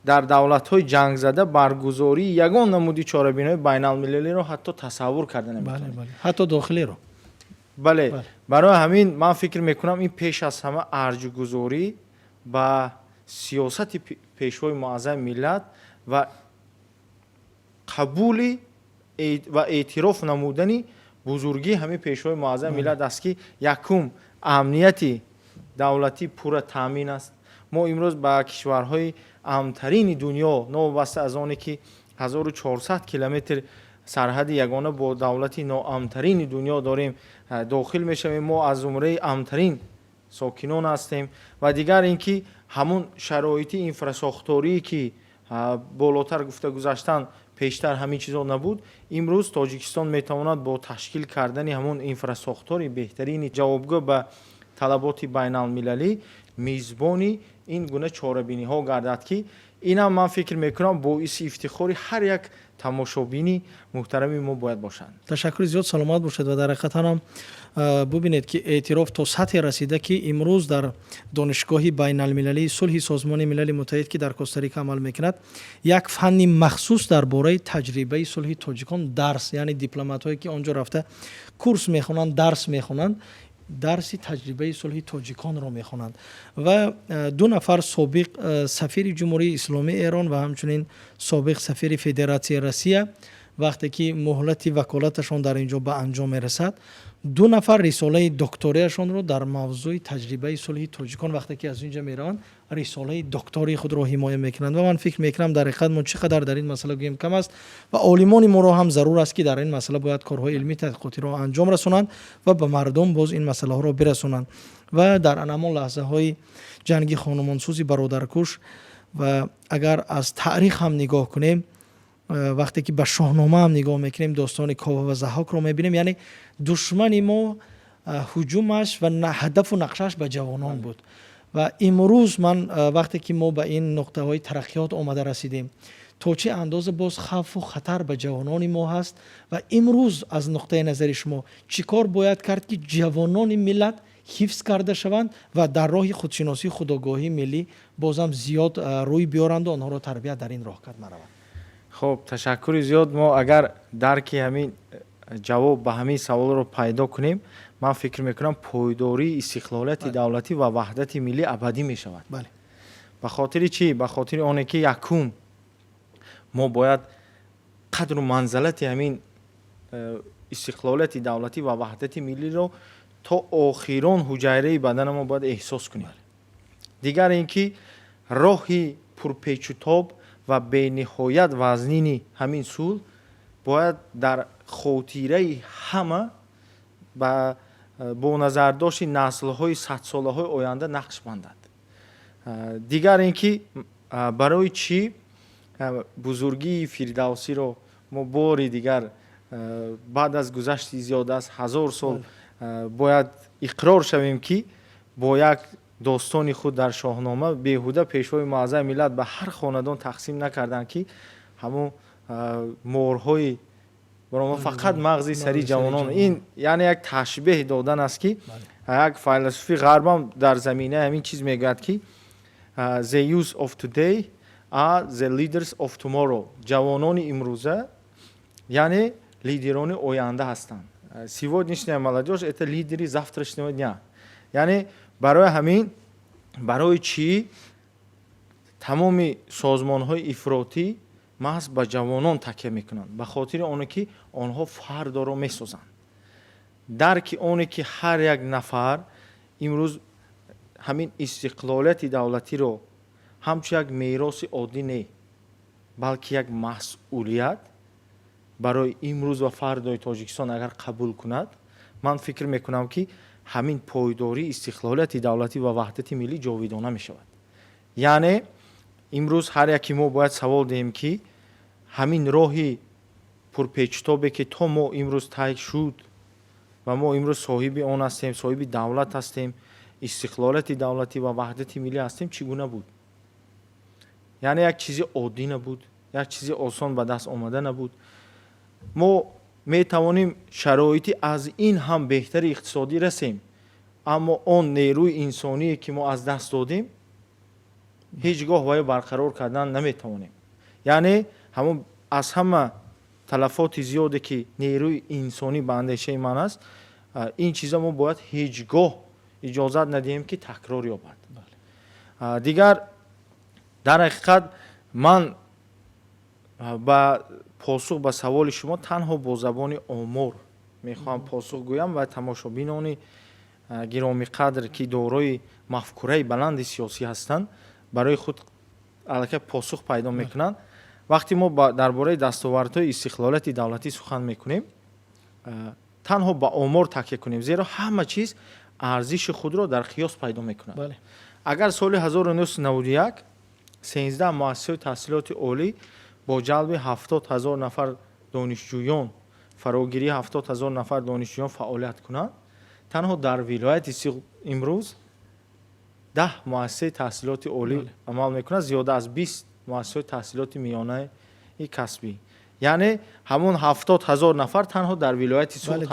дар давлатҳои ҷангзада баргузории ягон намуди чорабиниҳои байналмилалиро ҳатто тасаввур карда наметавонем. Ҳатто дохилиро. Бале, барои ҳамин ман фикр мекунам, ин пеш аз ҳама арҷгузорӣ ба сиёсати Пешвои муаззами миллат ва қабули ва эътироф намудани бузургии ҳамин Пешвои муаззами миллат аст, ки якум амнияти давлатӣ пурра таъмин аст. Мо имрӯз ба кишварҳои амнтарини дунё, новобаста аз оне ки 1400 километр сарҳади ягона бо давлати ноамнтарини дунё дорем, дохил мешавем. Мо аз зумраи амнтарин сокинон ҳастем. Ва дигар ин ки ҳамон шароити инфрасохторие, ки болотар гуфта гузаштан, пештар ҳамин чизо набуд, имрӯз Тоҷикистон метавонад бо ташкил кардани ҳамон инфрасохтори беҳтарини ҷавобгӯ ба талаботи байналмилалӣ мизбони ин гуна чорабиниҳо гардад, ки инам ман фикр мекунам боиси ифтихори ҳар як тамошобини муҳтарами мо бояд бошанд. Ташаккури зиёд, саломат бошед. Ва дар ҳақиқатан ҳам бубинед, ки эътироф то сатҳе расида, ки имрӯз дар Донишгоҳи байналмилалии сулҳи Созмони Милали Муттаҳид, ки дар Костарика амал мекунад, як фанни махсус дар бораи таҷрибаи сулҳи тоҷикон дарс, яъне дипломатҳое, ки он ҷо рафта курс мехонанд, дарс мехонанд, дарси таҷрибаи сулҳи тоҷиконро мехонанд. Ва ду нафар собиқ сафири Ҷумҳурии Исломии Эрон ва ҳамчунин собиқ сафири Федератсияи Россия, вақте ки муҳлати ваколаташон дар ин ҷо ба анҷом мерасад, ду нафар рисолаи докторияшонро дар мавзӯи таҷрибаи сулҳи тоҷикон, вақте ки аз ин ҷо мераванд, рисолаи доктории худро ҳимоя мекунанд. Ва ман фикр мекунам, дар ҳақиқат мо чӣ қадар дар ин масъала гӯем, кам аст. Ва олимони моро ҳам зарур аст, ки дар ин масъала бояд корҳои илмӣ тадқиқотиро анҷом расонанд ва ба мардум боз ин масъалаҳоро бирасонанд. Ва дар анамон лаҳзаҳои ҷанги хонумонсӯзи бародаркуш, ва агар аз таърих ҳам нигоҳ кунем, вақте ки ба Шоҳнома ҳам нигоҳ мекунем, достони Кова ва Заҳокро мебинем, яъне душмани мо ҳуҷумаш ва ҳадафу нақшааш ба ҷавонон буд. Ва имрӯз ман вақте ки мо ба ин нуқтаҳои тараққиёт омада расидем, то чӣ андоза боз хавфу хатар ба ҷавонони мо ҳаст? Ва имрӯз аз нуқтаи назари шумо чӣ кор бояд кард, ки ҷавонони миллат ҳифз карда шаванд ва дар роҳи худшиносӣ, худогоҳии миллӣ бозам зиёд рӯй биёранду онҳоро тарбият дар ин роҳ кард маравад? Хуб, ташаккури зиёд. Мо агар дарки ҳамин ҷавоб ба ҳамин саволро пайдо кунем, ман фикр мекунам, пойдории истиқлолияти давлатӣ ва ваҳдати миллӣ абадӣ мешавад. Ба хотири чӣ? Ба хотири оне ки якум мо бояд қадру манзалати ҳамин истиқлолияти давлатӣ ва ваҳдати миллиро то охирон ҳуҷайраи бадана мо бояд эҳсос кунем. Дигар ин ки роҳи пурпечутоб ва бениҳоят вазнини ҳамин сулҳ бояд дар хотираи ҳама ба бо назардошти наслҳои садсолаҳои оянда нақш бандад. Дигар ин ки барои чӣ бузургии Фирдавсиро мо бори дигар баъд аз гузашти зиёд аз 1000 сол бояд иқрор шавем, ки бо як достони худ дар Шоҳнома беҳуда Пешвои Муаззами миллат ба ҳар хонадон тақсим накарданд, ки ҳамун морҳои барома фақат мағзи сари ҷавонон. Ин яъне як ташбеҳ додан аст, ки як файласуфи ғарбам дар заминаи ҳамин чиз мегӯяд, ки "The youth of today are the leaders of tomorrow", ҷавонони имрӯза яъне лидерони оянда ҳастанд. Сегодняшняя молодежь — это лидеры завтрашнего дня. Яъне барои ҳамин, барои чӣ тамоми созмонҳои ифротӣ маҳз ба ҷавонон такя мекунанд? Ба хотири оне ки онҳо фардоро месозанд. Дарки оне ки ҳар як нафар имрӯз ҳамин истиқлолияти давлатиро ҳамчун як мероси оддӣ не, балки як масъулият барои имрӯз ва фардои Тоҷикистон агар қабул кунад, ман фикр мекунам, ки ҳамин пойдории истиқлолияти давлатӣ ва ваҳдати миллӣ ҷовидона мешавад. Яъне имрӯз ҳар яки мо бояд савол диҳем, ки ҳамин роҳи пурпечутобе, ки то мо имрӯз тай шуд ва мо имрӯз соҳиби он ҳастем, соҳиби давлат ҳастем, истиқлолияти давлатӣ ва ваҳдати миллӣ ҳастем, чӣ гуна буд? Яъне як чизи оддӣ набуд, як чизи осон ба даст омада набуд. Мо метавонем шароити аз ин ҳам беҳтари иқтисодӣ расем, аммо он нерӯи инсоние, ки мо аз даст додем, ҳеҷ гоҳ ваё барқарор кардан наметавонем. Яъне ҳамон аз ҳама талафоти зиёде, ки нерӯи инсонӣ ба андешаи ман аст, ин чиза мо бояд ҳеҷ гоҳ иҷозат надиҳем, ки такрор ёбад. Дигар, дар ҳақиқат, ман ба посух ба саволи шумо танҳо бо забони омор мехоҳам посух гӯям ва тамошобинони гиромиқадр, ки дорои мафкураи баланди сиёсӣ ҳастанд, барои худ аллакай посух пайдо мекунанд. Вақте мо дар бораи дастовардҳои истиқлолияти давлатӣ сухан мекунем, танҳо ба омор такя кунем, зеро ҳама чиз арзиши худро дар қиёс пайдо мекунад. Агар соли 1991 13 муассисаҳои таҳсилоти олӣ бо ҷалби 70 000 нафар донишҷӯён, фарогирии 70 000 нафар донишҷӯён фаъолият кунанд, танҳо дар вилояти Суғд имрӯз 10 муассисаи таҳсилоти олӣ амал мекунад, зиёда аз 20 муассисаҳои таҳсилоти миёнаи касбӣ. Яъне ҳамон 70 000 нафар танҳо дар вилояти Суғд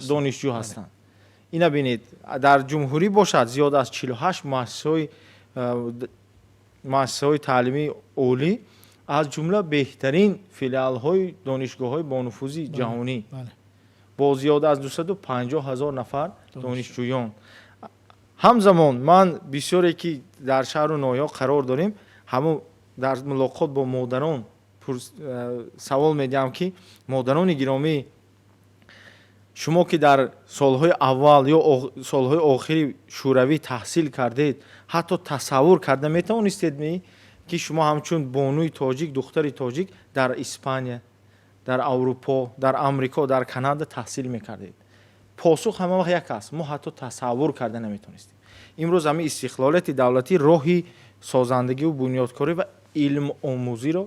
донишҷӯ ҳастанд. Ина бинед, дар ҷумҳурӣ бошад, зиёда аз 48 муассисаҳои таълимии олӣ, аз ҷумла беҳтарин филиалҳои донишгоҳҳои бонуфузи ҷаҳонӣ, бо зиёда аз 250 000 нафар донишҷӯён. Ҳамзамон ман бисёре, ки дар шаҳру ноҳияҳо қарор дорем, ҳамон дар мулоқот бо модарон савол медиҳам, ки модарони гиромӣ, шумо, ки дар солҳои аввал ё солҳои охири Шӯравӣ таҳсил кардед, ҳатто тасаввур карда метавонистед, ки шумо ҳамчун бонуи тоҷик, духтари тоҷик дар Испания, дар Аврупо, дар Амрико, дар Канада таҳсил мекардед? Посух ҳама вақт як аст: мо ҳатто тасаввур карда наметавонистем. Имрӯз ҳамин истиқлолияти давлатӣ роҳи созандагиву бунёдкорӣ ва илмомӯзиро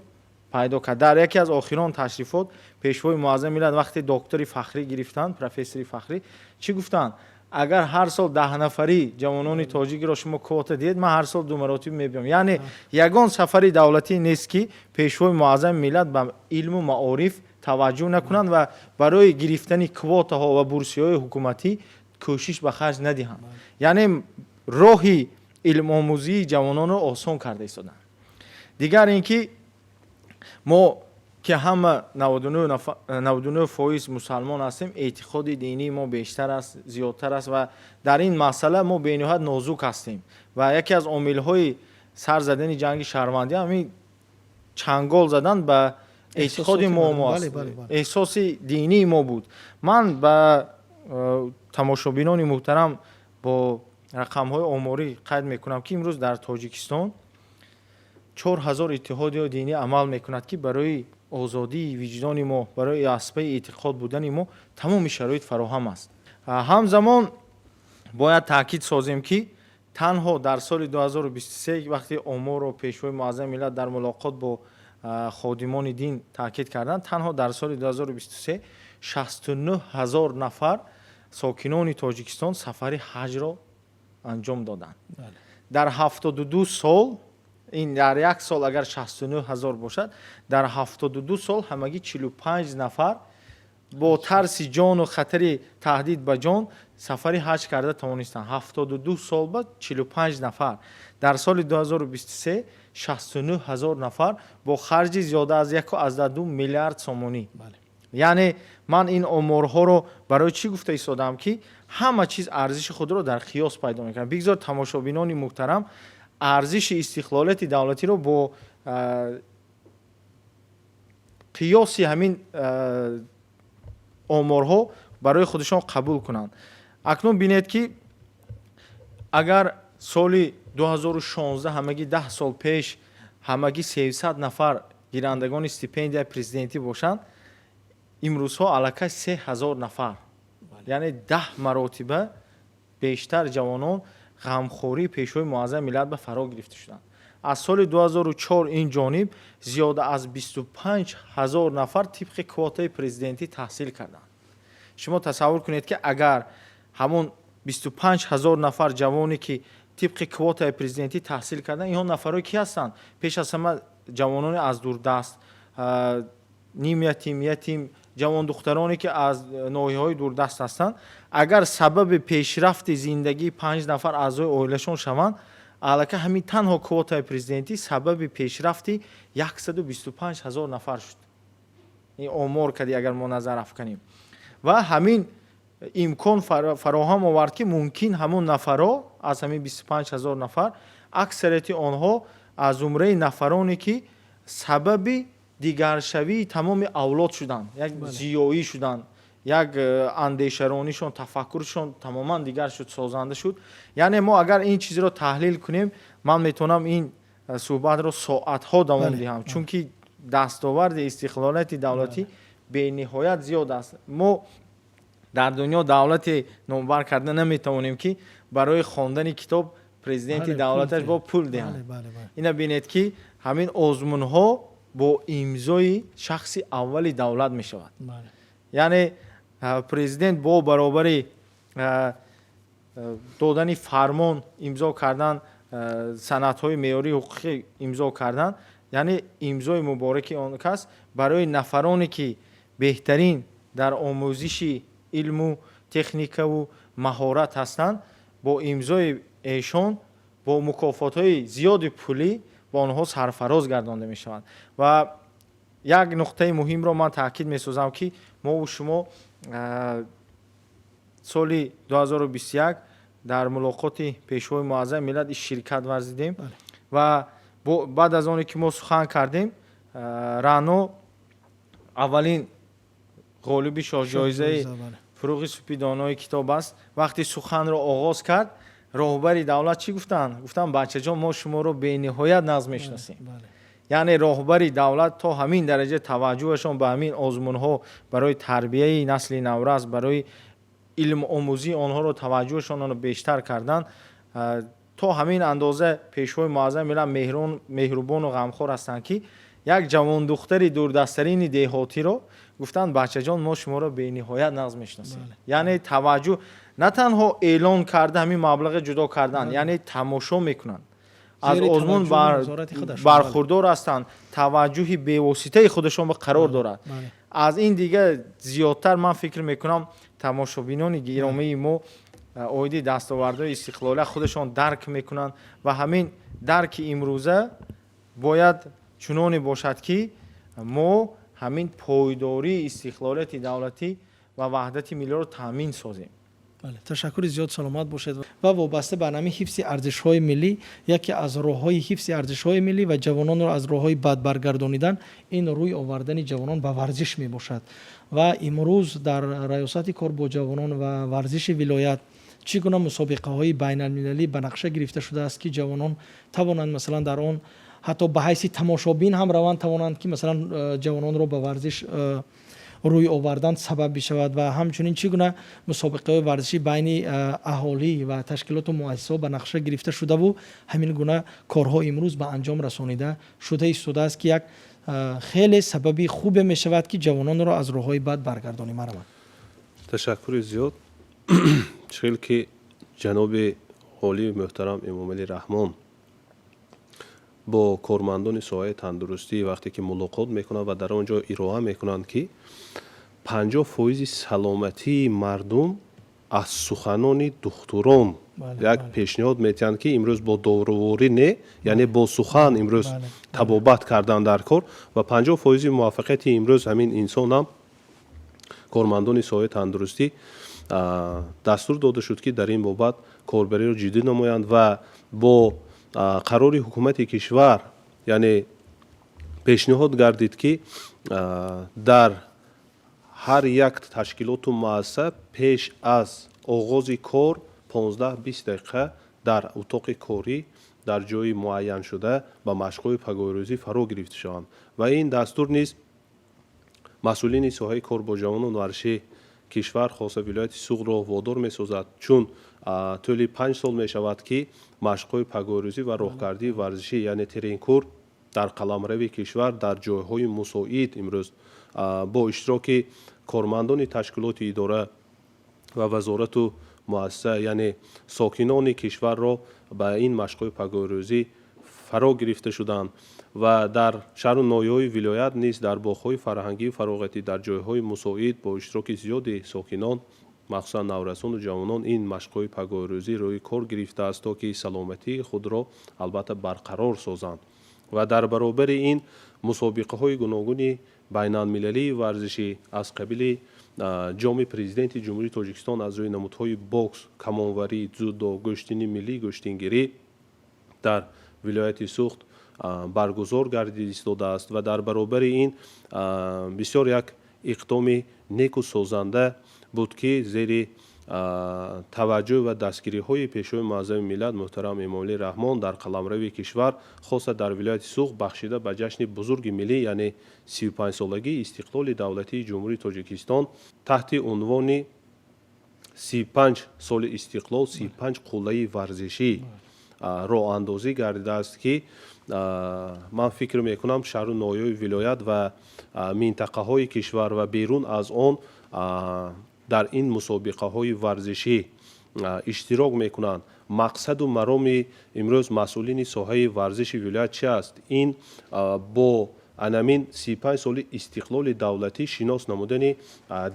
пайдо кард. Дар яке аз охирон ташрифот Пешвои Муаззами миллат, вақте доктори фахрӣ гирифтанд, профессори фахрӣ, чӣ гуфтанд? Агар ҳар сол 10 нафарӣ ҷавонони тоҷикро шумо квота диҳед, ман ҳар сол ду маротиба мебиём. Яъне ягон сафари давлатӣ нест, ки Пешвои Муаззами миллат ба илму маориф таваҷҷӯҳ накунанд ва барои гирифтани квотаҳо ва бурсиҳои ҳукуматӣ кӯшиш ба харҷ надиҳанд. Яъне роҳи илмомӯзии ҷавононро осон карда истоданд. Дигар ин ки мо, ки ҳама 99% мусалмон ҳастем, эътиқоди динии мо бештар аст, зиёдтар аст ва дар ин масъала мо бениҳоят нозук ҳастем. Ва яке аз омилҳои сар задани ҷанги шаҳрвандӣ ҳамин чангол задан ба эътиқоди мо аст, эҳсоси динии мо буд. Ман ба тамошобинони муҳтарам бо рақамҳои оморӣ қайд мекунам, ки имрӯз дар Тоҷикистон 4000 иттиҳодиҳои динӣ амал мекунад, ки барои озодии виҷдони мо, барои аспаи эътиқод будани мо тамоми шароит фароҳам аст. Ҳамзамон бояд таъкид созем, ки Танҳо дар соли 2023, вақти оморро Пешвои Муаззами миллат дар мулоқот бо ходимони дин таъкид карданд, танҳо дар соли 2023 69 ҳазор нафар сокинони Тоҷикистон сафари ҳаҷро анҷом доданд. Дар 72 сол, ин дар як сол агар 69 ҳазор бошад, дар 72 сол ҳамагӣ 45 нафар бо тарси ҷону хатари таҳдид ба ҷон сафари ҳаҷ карда тавонистанд. 72 сол ба 45 нафар. Дар соли 2023 69 ҳазор нафар бо харҷи зиёда аз 1,2 миллиард сомонӣ. Яъне ман ин оморҳоро барои чӣ гуфта истодаам, ки ҳама чиз арзиши худро дар қиёс пайдо мекунад. Бигзор тамошобинони муҳтарам арзиши истиқлолияти давлатиро бо қиёси ҳамин оморҳо барои худашон қабул кунанд. Акнун бинед, ки агар соли 2016, ҳамагӣ 10 сол пеш, ҳамагӣ 300 нафар гирандагони стипендияи президентӣ бошанд, имрӯзҳо аллакай 3000 нафар, яъне 10 маротиба бештар ҷавонон ғамхории Пешвои Муаззами миллат ба фаро гирифта шуданд. Аз соли 2004 ин ҷониб зиёда аз 25 ҳазор нафар тибқи квотаи президентӣ таҳсил карданд. Шумо тасаввур кунед, ки агар ҳамон 25 ҳазор нафар ҷавоне, ки тибқи квотаи президентӣ таҳсил карданд, инҳо нафарҳои кӣ ҳастанд? Пеш аз ҳама ҷавонони аз дурдаст, нимятим, ятим, ҷавондухтароне, ки аз ноҳияҳои дурдаст ҳастанд. Агар сабаби пешрафти зиндагии панҷ нафар аъзои оилашон шаванд, аллакай ҳамин танҳо квотаи президентӣ сабаби пешрафти 125 ҳазор нафар шуд. Ин омор кади агар мо назар афканем, ва ҳамин имкон фароҳам овард, ки мумкин ҳамон нафарҳо, аз ҳамин 25 ҳазор нафар аксарияти онҳо аз зумраи нафароне, ки сабаби дигаршавии тамоми авлод шуданд, як зиёӣ шуданд, як андешаронишон, тафаккуршон тамоман дигар шуд, созанда шуд. Яъне мо агар ин чизро таҳлил кунем, ман метавонам ин суҳбатро соатҳо давом диҳам, чунки дастоварди истиқлолияти давлатӣ бениҳоят зиёд аст. Мо дар дунё давлате номбар карда наметавонем, ки барои хондани китоб президенти давлаташ бо пул диҳанд. Ина бинед, ки ҳамин озмунҳо бо имзои шахси аввали давлат мешавад. Яъне президент бо баробари додани фармон, имзо кардан, санадҳои меъёрии ҳуқуқӣ имзо кардан, яъне имзои мубораки он кас барои нафароне, ки беҳтарин дар омӯзиши илму техникаву маҳорат ҳастанд, бо имзои эшон бо мукофотҳои зиёди пулӣ ба онҳо сарфароз гардонда мешаванд. Ва як нуқтаи муҳимро ман таъкид месозам, ки мову шумо соли 2021 дар мулоқоти Пешвои Муаззами миллат ширкат варзидем ва баъд аз оне ки мо сухан кардем, Рано аввалин ғолиби шоҳҷоизаи «Фурӯғи субҳи донои китоб» аст. Вақте суханро оғоз кард, роҳбари давлат чӣ гуфтанд? Гуфтанд: «Бачаҷон, мо шуморо бениҳоят нағз мешиносем». Яъне роҳбари давлат то ҳамин дараҷа таваҷҷӯҳашон ба ҳамин озмунҳо барои тарбияи насли наврас, барои илмомӯзии онҳоро таваҷҷӯҳашонро бештар кардан, то ҳамин андоза Пешвои Муаззами миллат меҳрубону ғамхор ҳастанд, ки як ҷавондухтари дурдасттарини деҳотиро гуфтанд: «Бачаҷон, мо шуморо бениҳоят нағз мешиносем». Яъне таваҷҷӯҳ на танҳо эълон карда, ҳамин маблағи ҷудо кардан, яъне тамошо мекунанд, аз озмун бархурдор ҳастанд, таваҷҷӯҳи бевоситаи худашон ба қарор дорад. Аз ин дига зиёдтар, ман фикр мекунам, тамошобинони гиромии мо оиди дастовардҳои истиқлолият худашон дарк мекунанд ва ҳамин дарки имрӯза бояд чуноне бошад, ки мо ҳамин пойдории истиқлолияти давлатӣ ва ваҳдати миллиро таъмин созем. Бале, ташаккури зиёд, саломат бошед. Ва вобаста ба ҳамин ҳифзи арзишҳои миллӣ, яке аз роҳҳои ҳифзи арзишҳои миллӣ ва ҷавононро аз роҳҳои бад баргардонидан ин рӯй овардани ҷавонон ба варзиш мебошад. Ва имрӯз дар раёсати кор бо ҷавонон ва варзиши вилоят чӣ гуна мусобиқаҳои байналмилалӣ ба нақша гирифта шудааст, ки ҷавонон тавонанд, масалан, дар он ҳатто ба ҳайси тамошобин ҳам раванд, тавонанд, ки масалан ҷавононро ба варзиш Рӯй овардан сабаб бишавад ва ҳамчунин чӣ гуна мусобиқаҳои варзишӣ байни аҳолӣ ва ташкилоту муассисаҳо ба нақша гирифта шудаву ҳамин гуна корҳо имрӯз ба анҷом расонида шуда истодааст, ки як хеле сабаби хубе мешавад, ки ҷавононро аз роҳҳои бад баргардонӣ. Марамад. Ташаккури зиёд. Чӣ хел ки ҷаноби олии муҳтарам Эмомалӣ Раҳмон бо кормандони соҳаи тандурустӣ вақте ки мулоқот мекунанд ва дар он ҷо ироа мекунанд, ки 50 фоизи саломатии мардум аз суханони духтурон, як пешниҳод метиҳанд, ки имрӯз бо доруворӣ не, яъне бо сухан имрӯз табобат кардан дар кор ва 50 фоизи муваффақияти имрӯз ҳамин инсонам кормандони соҳаи тандурустӣ дастур дода шуд, ки дар ин бобат корбариро ҷиддӣ намоянд ва бо қарори ҳукумати кишвар, яъне пешниҳод гардид, ки дар ҳар як ташкилоту муассиса пеш аз оғози кор 15-20 дақиқа дар утоқи корӣ дар ҷои муайяншуда ба машқҳои пагоҳирӯзӣ фаро гирифта шаванд. Ва ин дастур низ масъулини соҳаи кор бо ҷавонон, варзиши кишвар, хоса вилояти Суғдро водор месозад, чун тӯли 5 сол мешавад, ки машқҳои пагоҳирӯзӣ ва роҳгардии варзишӣ, яъне терренкур, дар қаламрави кишвар дар ҷойҳои мусоид имрӯз бо иштироки кормандони ташкилоти идора ва вазорату муассиса, яъне сокинони кишварро ба ин машқҳои пагоҳирӯзӣ фаро гирифта шуданд ва дар шаҳру ноҳияҳои вилоят низ дар боғҳои фарҳангию фароғатӣ дар ҷойҳои мусоид бо иштироки зиёди сокинон, махсусан наврасону ҷавонон, ин машқҳои пагоҳирӯзӣ рӯи кор гирифтааст, то ки саломатии худро албатта барқарор созанд. Ва дар баробари ин мусобиқаҳои гуногуни байналмилалии варзишӣ аз қабили Ҷоми Президенти Ҷумҳурии Тоҷикистон аз рӯи намудҳои бокс, камонварӣ, дзюдо, гӯштини миллӣ, гӯштингирӣ дар вилояти Суғд баргузор гардид истодааст. Ва дар баробари ин бисёр як иқдоми неку созанда буд, ки зери таваҷҷӯҳ ва дастгириҳои Пешвои муаззами миллат муҳтарам Эмомалӣ Раҳмон дар қаламрави кишвар, хоса дар вилояти Суғд, бахшида ба ҷашни бузурги миллӣ, яъне 35-солагии истиқлоли давлатии Ҷумҳурии Тоҷикистон, таҳти унвони 35 соли истиқлол, 35 қуллаи варзишӣ роҳандозӣ гардидааст, ки ман фикр мекунам, шаҳру ноҳияҳои вилоят ва минтақаҳои кишвар ва берун аз он дар ин мусобиқаҳои варзишӣ иштирок мекунанд. Мақсаду мароми имрӯз масъулини соҳаи варзиши вилоят чи аст? Ин бо анамин 35 соли истиқлоли давлатӣ шинос намудани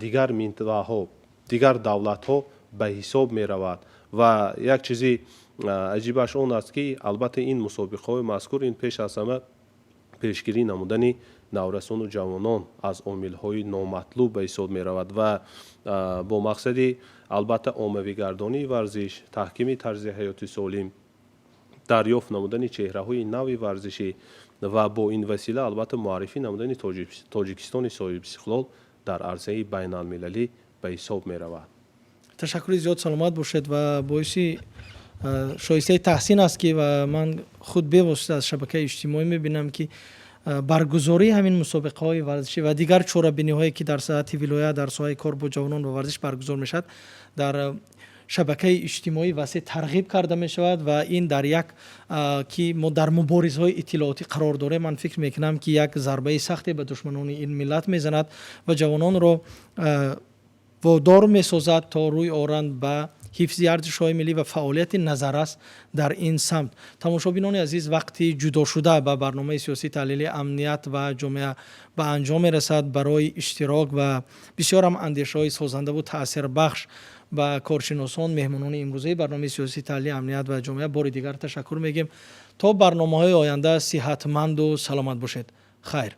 дигар минтақаҳо, дигар давлатҳо ба ҳисоб меравад. Ва як чизи аҷибаш он аст, ки албатта ин мусобиқаҳои мазкур ин пеш аз ҳама пешгирӣ намудани наврасону ҷавонон аз омилҳои номатлуб ба ҳисоб меравад ва бо мақсади албатта оммавигардонии варзиш, таҳкими тарзи ҳаёти солим, дарёфт намудани чеҳраҳои нави варзишӣ ва бо ин васила албатта муаррифӣ намудани Тоҷикистони соҳибистиқлол дар арсаи байналмилалӣ ба ҳисоб меравад. Ташаккури зиёд, саломат бошед. Ва боиси шоистаи таҳсин аст, ки ва ман худ бевосита аз шабакаи иҷтимоӣ мебинам, ки баргузории ҳамин мусобиқаҳои варзишӣ ва дигар чорабиниҳое, ки дар сатҳи вилоят дар соҳаи кор бо ҷавонон ва варзиш баргузор мешавад, дар шабакаи иҷтимоӣ васеъ тарғиб карда мешавад. Ва ин дар як ки мо дар муборизаҳои иттилоотӣ қарор дорем, ман фикр мекунам, ки як зарбаи сахте ба душманони ин миллат мезанад ва ҷавононро водор месозад, то рӯй оранд ба ҳифзи арзишҳои миллӣ ва фаъолияти назаррас дар ин самт. Тамошобинони азиз, вақти ҷудошуда ба барномаи сиёсии таҳлили амният ва ҷомеа ба анҷом мерасад. Барои иштирок ва бисёрам андешаҳои созандаву таъсирбахш ба коршиносон, меҳмонони имрӯзаи барномаи сиёсии таҳлили амният ва ҷомеа бори дигар ташаккур мегӯем. То барномаҳои оянда сиҳатманду саломат бошед. Хайр.